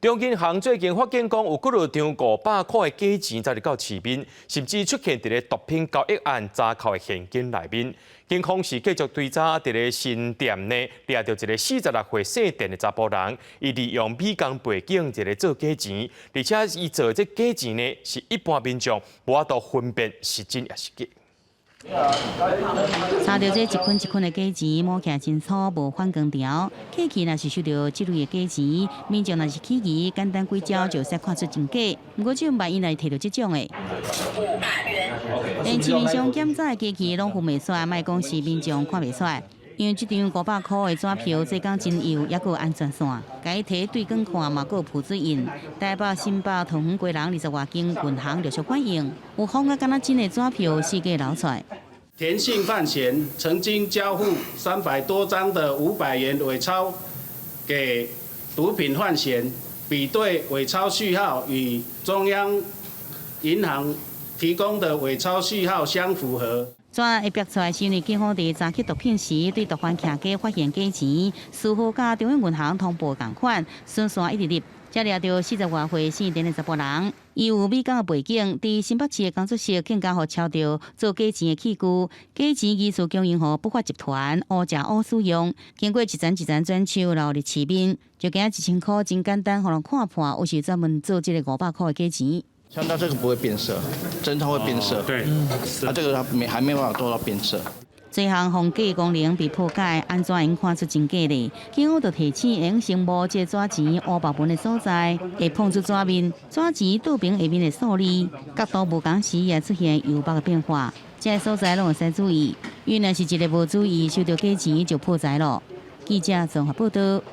中央銀行最近發現講有幾落張500塊的假錢走入到市面，甚至出現佇咧毒品交易案查扣的現金內面。警方是繼續追查佇咧新店呢，掠著一个46歲姓鄭的查埔人，伊利用美工背景一个做假錢，而且伊做這假錢呢，是一般民眾無法度分辨是真抑是假。查著這一捆一捆的假錢，摸起來真粗，無反光條。過去若是收著這類的假錢，民眾若是起疑，簡單幾招就會使看出真假。毋過這萬一若是提著這種的，連市面上檢查的機器攏分袂出來，莫講是民眾看袂出來。因為這張500塊的紙票做工真幼，猶閣有安全線，共伊提對光看嘛，閣有浮水印。台北、新北、桃園、基隆二十外間銀行陸續反映，有仿甲敢若真的紙票四界流出來。田姓范閒曾經交付300多張的500元偽鈔給毒品犯嫌，比對偽鈔序號與中央銀行提供的偽鈔序號相符合。紙會逼出來，是因為警方佇查緝毒品時，對毒販徛家發現假錢，事後佮中央銀行通報仝款，順線一直入，才掠著40外歲姓田的查埔人。伊有美工的背景，佇新北市的工作室更加予抄著做假錢的器具，假錢疑似供應予不法集團烏食烏使用。經過一層一層轉手流入市面，就驚1000塊真簡單，予人看破，有是專門做這个500塊的假錢。像它這個不會變色，真鈔會變色。對，它這個它沒還沒辦法做到變色。這項防假功能被破解，按怎會看出真假咧？警方就提醒，會用先摸這個紙錢烏白紋的所在，會碰觸紙面，紙錢倒爿下面的數字角度無仝時，也出現油墨的變化。這个所在攏會使注意，因為若是一个無注意，收著假錢就破財囉。記者綜合報道。